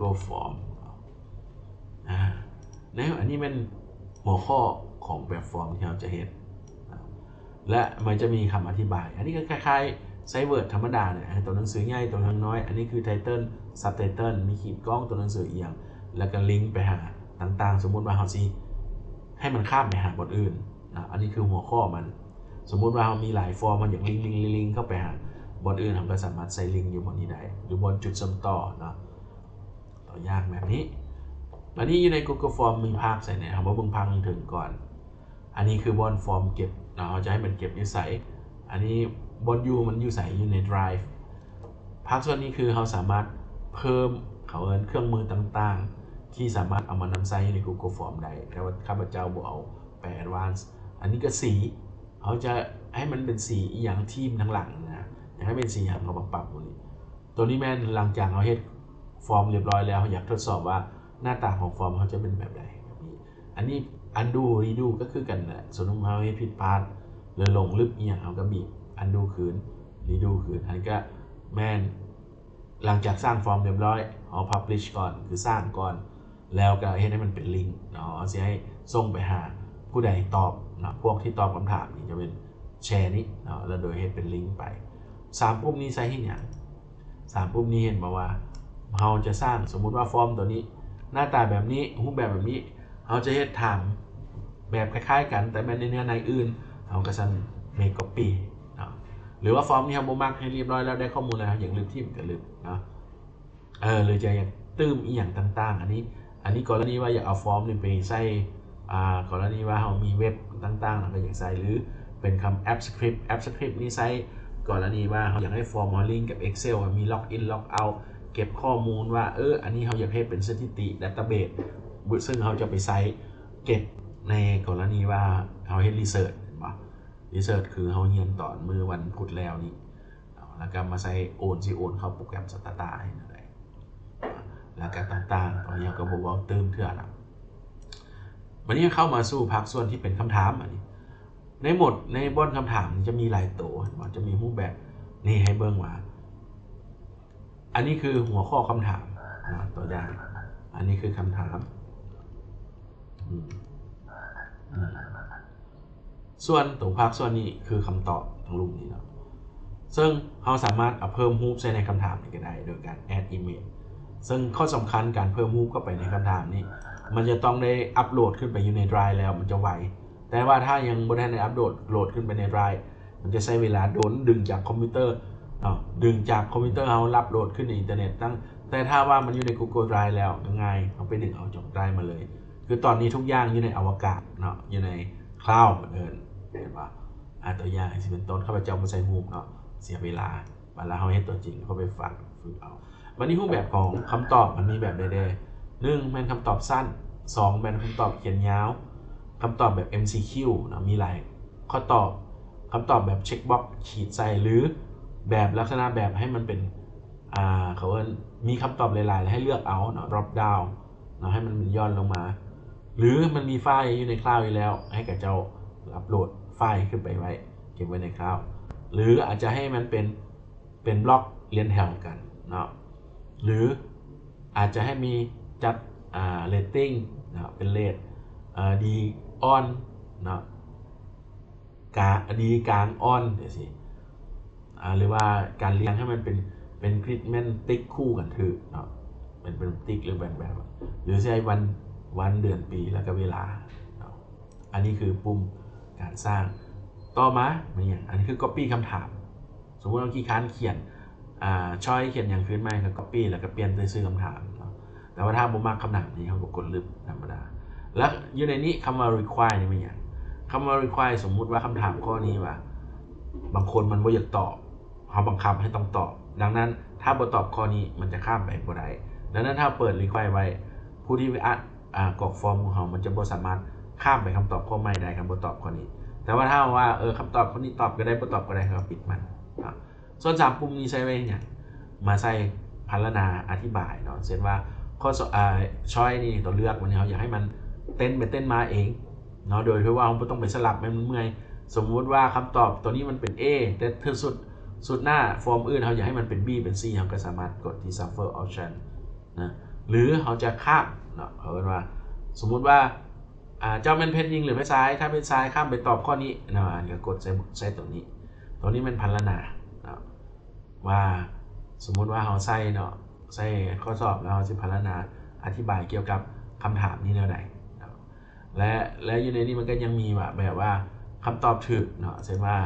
Google Form ເນາະ ອາ ໃນ ອັນນີ້ແມ່ນຫົວຂໍ້ຂອງແບບຟອມທີ່ເຮົາຈະເຮັດ ແລະ ມັນຈະມີຄຳອະທິບາຍ. ອັນນີ້ກໍຄ້າຍໆໃຊ້ Word ທຳມະດານີ້ແຫຼະ ຕົວໜັງສືໃຫຍ່ ຕົວໜັງສືນ້ອຍ. ອັນນີ້ຄື title subtitle ມີຂີດກ້ອງ ຕົວໜັງສືອີ່ຫຍັງ ແລ້ວກໍລິງໄປຫາຕ່າງໆ. ສົມມຸດວ່າເຮົາຊິໃຫ້ມັນຂ້າມໄປຫາບ່ອນອື່ນນະ ອັນນີ້ຄືຫົວຂໍ້ມັນ. ສົມມຸດວ່າເຮົາມີຫຼາຍຟອມ ເຮົາຢາກລິງໆໆໆເຂົ້າໄປຫາບ່ອນອື່ນ ເຮົາກໍສາມາດໃສ່ລິງຢູ່ບ່ອນນີ້ໄດ້ ຫຼືບ່ອນຈຸດເຊື່ອມຕໍ່ເນາະ. ຕົວຢ່າງແບບນີ້. ບາດນີ້ຢູ່ໃນ Google Form ມີພາກໃສແດ່? ເຮົາມາເບິ່ງພາກເທິງກ່ອນ. ອັນນີ້ຄືບ່ອນຟອມເກັບເນາະ ເຮົາຈະໃຫ້ມັນເກັບຢູ່ໃສ? ອັນນີ້ບ່ອນຢູ່ມັນຢູ່ໃສ? ຢູ່ໃນ Drive. ພາກສ່ວນນີ້ຄືເຮົາສາມາດເພີ່ມ ເຂົາເອີ້ນເຄື່ອງມືຕ່າງໆ ທີ່ສາມາດເອົາມານຳໃຊ້ຢູ່ໃນ Google Form ໄດ້ ແຕ່ວ່າຂ້າພະເຈົ້າບໍ່ເອົາໄປ Advance. ອັນນີ້ກໍສີ ເຮົາຈະໃຫ້ມັນເປັນສີອີ່ຫຍັງ ທີມທາງຫຼັງນະ ຢາກໃຫ້ເປັນສີຫຍັງ ເຮົາມາປັບໝົດນີ້. ຕົວນີ້ແມ່ນຫຼັງຈາກເຮົາເຮັດຟອມຮຽບຮ້ອຍແລ້ວ ເຮົາຢາກທົດສອບວ່າໜ້າຕາຂອງຟອມເຮົາຈະເປັນແບບໃດ. ອັນນີ້ Undo Redo ກໍຄືກັນແຫຼະ. ສົມມຸດເຮົາເຮັດຜິດພາດ ຫຼື ຫຼົງລຶກອີ່ຫຍັງ ເຮົາກໍບີບ Undo ຄືນ Redo ຄືນ. ອັນນີ້ກໍແມ່ນຫຼັງຈາກສ້າງຟອມຮຽບຮ້ອຍ ເຮົາ Publish ກ່ອນ ຄືສ້າງກ່ອນ ແລ້ວກໍເຮັດໃຫ້ມັນເປັນລິງເນາະ ເຮົາຊິໃຫ້ສົ່ງໄປຫາຜູ້ໃດຕອບເນາະ ພວກທີ່ຕອບຄຳຖາມນີ້ຈະເປັນ Share ນີ້ເນາະ ແລ້ວໂດຍເຮັດເປັນລິງໄປ. ສາມປຸ່ມນີ້ໃຊ້ເຮັດຫຍັງ? ສາມປຸ່ມນີ້ເຫັນບໍ່ວ່າເຮົາຈະສ້າງ ສົມມຸດວ່າຟອມຕົວນີ້ໜ້າຕາແບບນີ້ ຮູບແບບແບບນີ້ ເຮົາຈະເຮັດຖາມແບບຄ້າຍໆກັນ ແຕ່ແມ່ນໃນເນື້ອໃນອື່ນ ເຮົາກໍສັ່ງ Make Copy ເນາະ ຫຼືວ່າຟອມນີ້ເຮົາບໍ່ມັກ ເຮັດຮຽບຮ້ອຍແລ້ວ ໄດ້ຂໍ້ມູນແລ້ວ ຢາກລຶບຖິ້ມກໍລຶບເນາະ. ເອີ ຫຼືຈະຢາກຕື່ມອີ່ຫຍັງຕ່າງໆ ອັນນີ້ ອັນນີ້ກໍລະນີວ່າຢາກເອົາຟອມນີ້ໄປໃສ່ ອ່າ ກໍລະນີວ່າເຮົາມີເວັບຕ່າງໆ ເຮົາກໍຢາກໃສ່ ຫຼືເປັນຄຳ AppScript AppScript ນີ້ໃຊ້ກໍລະນີວ່າເຮົາຢາກໃຫ້ຟອມເຮົາລິງກັບ Excel ໃຫ້ມີ Login Logout ເກັບຂໍ້ມູນວ່າ ເອີ ອັນນີ້ເຮົາຢາກເຮັດເປັນສະຖິຕິ Database ເຊິ່ງເຮົາຈະໄປໃຊ້ເກັບໃນກໍລະນີວ່າເຮົາເຮັດ Research ແມ່ນບໍ່? Research ຄືເຮົາຮຽນຕອນມື້ວັນພຸດແລ້ວນີ້ ເອົາ ແລ້ວກໍມາໃສ່ໂອນ ຊິໂອນເຂົ້າໂປຣແກຣມ Stata ເຮັດແນວໃດ ແລ້ວກໍຕ່າງໆ ຕອນນີ້ເຮົາກໍບໍ່ເວົ້າຕື່ມເທື່ອລະ. ບັດນີ້ເຂົ້າມາສູ່ພາກສ່ວນທີ່ເປັນຄຳຖາມ ອັນນີ້ ໃນໝົດ ໃນບ່ອນຄຳຖາມນີ້ຈະມີຫຼາຍໂຕ ເຫັນບໍ່? ຈະມີຮູບແບບນີ້ໃຫ້ເບິ່ງວ່າ ອັນນີ້ຄືຫົວຂໍ້ຄຳຖາມນະ ຕົວຢ່າງ ອັນນີ້ຄືຄຳຖາມ ອືມ ອືມ ສ່ວນຕົວພາກສ່ວນນີ້ຄືຄຳຕອບທາງລຸ່ມນີ້ເນາະ ເຊິ່ງເຮົາສາມາດເອົາເພີ່ມຮູບໃສ່ໃນຄຳຖາມນີ້ກໍໄດ້ ໂດຍການ Add Image ເຊິ່ງຂໍ້ສຳຄັນການເພີ່ມຮູບເຂົ້າໄປໃນຄຳຖາມນີ້ ມັນຈະຕ້ອງໄດ້ອັບໂຫຼດຂຶ້ນໄປຢູ່ໃນ Drive ແລ້ວມັນຈະໄວ ແຕ່ວ່າຖ້າຍັງບໍ່ທັນໄດ້ອັບໂຫຼດ ໂຫຼດຂຶ້ນໄປໃນ Drive ມັນຈະໃຊ້ເວລາດົນ ດຶງຈາກຄອມພິວເຕີເນາະ ດຶງຈາກຄອມພິວເຕີເຮົາ ອັບໂຫຼດຂຶ້ນໃນອິນເຕີເນັດ ຕັ້ງ ແຕ່ຖ້າວ່າມັນຢູ່ໃນ Google Drive ແລ້ວ ກໍງ່າຍ ເຮົາໄປດຶງເອົາຈາກ Drive ມາເລີຍ. ຄືຕອນນີ້ທຸກຢ່າງຢູ່ໃນອະວະກາດເນາະ ຢູ່ໃນ Cloud ເພິ່ນເອີ້ນ ເຫັນບໍ່? ອາ ຕົວຢ່າງຊິເປັນຕົ້ນ ຂ້າພະເຈົ້າບໍ່ໃສ່ຮູບເນາະ ເສຍເວລາ ບັດລະເຮົາເຮັດຕົວຈິງ ເຮົາໄປຝາກຝຶກເອົາ. ບັດນີ້ຮູບແບບຂອງຄຳຕອບມັນມີແບບໃດແດ່? ໜຶ່ງ ແມ່ນຄຳຕອບສັ້ນ, ສອງ ແມ່ນຄຳຕອບຂຽນຍາວ, ຄຳຕອບແບບ MCQ ເນາະ ມີຫຼາຍຂໍ້ຕອບ, ຄຳຕອບແບບ checkbox ຂີດໃສ່ ຫຼື ແບບລັກສະນະແບບໃຫ້ມັນເປັນ ອ່າ ເຂົາເອີ້ນມີຄຳຕອບຫຼາຍໆ ແລ້ວໃຫ້ເລືອກເອົາເນາະ drop down ເນາະ ໃຫ້ມັນ ມັນຢ່ອນລົງມາ ຫຼື ມັນມີໄຟລ໌ຢູ່ໃນ Cloud ຢູ່ແລ້ວ ໃຫ້ເຂົາເຈົ້າອັບໂຫຼດໄຟລ໌ຂຶ້ນໄປໄວ້ ເກັບໄວ້ໃນ Cloud ຫຼື ອາດຈະໃຫ້ມັນເປັນ ເປັນບລັອກລຽນແຖວກັນເນາະ ຫຼື ອາດຈະໃຫ້ມີຈັດ ອ່າ rating ເນາະ ເປັນເຣດ ເອີ ດີ ອ່ອນເນາະ ກາ ດີ ກາງ ອ່ອນ ຈັ່ງຊີ້ ອ່າ ຫຼືວ່າການລຽງໃຫ້ມັນເປັນ ເປັນກຣິດ ແມ່ນຕິກຄູ່ກັນຖືກເນາະ ເປັນ ເປັນຕິກ ຫຼືແບບ ແບບ ຫຼືຊິໃຫ້ວັນ ວັນ ເດືອນ ປີ ແລ້ວກໍເວລາເນາະ. ອັນນີ້ຄືປຸ່ມການສ້າງ. ຕໍ່ມາແມ່ນຫຍັງ? ອັນນີ້ຄື copy ຄຳຖາມ. ສົມມຸດວ່າຂີ້ຄ້ານຂຽນ ອ່າ ຊອຍຂຽນຫຍັງຄືນມາ ກໍ copy ແລ້ວກໍປ່ຽນໃສ່ຊື່ຄຳຖາມເນາະ. ແຕ່ວ່າຖ້າບໍ່ມັກຄຳຖາມນີ້ ເຮົາກໍກົດລຶບທຳມະດາ. ແລ້ວຢູ່ໃນນີ້ ຄຳວ່າ require ນີ້ແມ່ນຫຍັງ? ຄຳວ່າ require ສົມມຸດວ່າຄຳຖາມຂໍ້ນີ້ວ່າ ບາງຄົນມັນບໍ່ຢາກຕອບ ເຮົາບັງຄັບໃຫ້ຕ້ອງຕອບ. ດັ່ງນັ້ນ ຖ້າບໍ່ຕອບຂໍ້ນີ້ ມັນຈະຂ້າມໄປບໍ່ໄດ້. ດັ່ງນັ້ນ ຖ້າເຮົາເປີດ require ໄວ້ ຜູ້ທີ່ ອາ ອາ ກອກຟອມຂອງເຮົາ ມັນຈະບໍ່ສາມາດຂ້າມໄປຄຳຕອບຂໍ້ໃໝ່ໄດ້ ຄັນບໍ່ຕອບຂໍ້ນີ້. ແຕ່ວ່າຖ້າເຮົາວ່າ ເອີ ຄຳຕອບຂໍ້ນີ້ຕອບກໍໄດ້ ບໍ່ຕອບກໍໄດ້ ເຮົາກໍປິດມັນເນາະ. ສ່ວນສາມປຸ່ມນີ້ໃຊ້ໄວ້ເຮັດຫຍັງ? ມາໃສ່ພັນລະນາອະທິບາຍເນາະ. ເຊັ່ນວ່າ ຂໍ້ ອາ ຊອຍນີ້ ຕົວເລືອກ ວັນນີ້ເຮົາຢາກໃຫ້ມັນເຕັ້ນໄປເຕັ້ນມາເອງເນາະ ໂດຍທີ່ວ່າເຮົາບໍ່ຕ້ອງໄປສະຫຼັບໃຫ້ມັນເມື່ອຍ. ສົມມຸດວ່າຄຳຕອບຕົວນີ້ມັນເປັນ A ແຕ່ເທື່ອຊຸດ ຊຸດໜ້າຟອມອື່ນເຮົາຢາກໃຫ້ມັນເປັນ B ເປັນ C ເຮົາກໍສາມາດກົດທີ່ Shuffle Option ນະ. ຫຼືເຮົາຈະຂ້າມເນາະ ເຂົາເອີ້ນວ່າ ສົມມຸດວ່າ ອ່າ ເຈົ້າແມ່ນເພດຍິງ ຫຼືເພດຊາຍ? ຖ້າເພດຊາຍ ຂ້າມໄປຕອບຂໍ້ນີ້ເນາະ ອັນກໍກົດໃສ່ ໃສ່ຕົວນີ້. ຕົວນີ້ແມ່ນພັນລະນາເນາະ ວ່າສົມມຸດວ່າເຮົາໃສ່ເນາະ ໃສ່ຂໍ້ສອບແລ້ວເຮົາຊິພັນລະນາ ອະທິບາຍກ່ຽວກັບຄຳຖາມນີ້ແນວໃດເນາະ ແລະ ແລະຢູ່ໃນນີ້ມັນກໍຍັງມີວ່າ ແບບວ່າຄຳຕອບຖືກເນາະ ເຊັ່ນວ່າ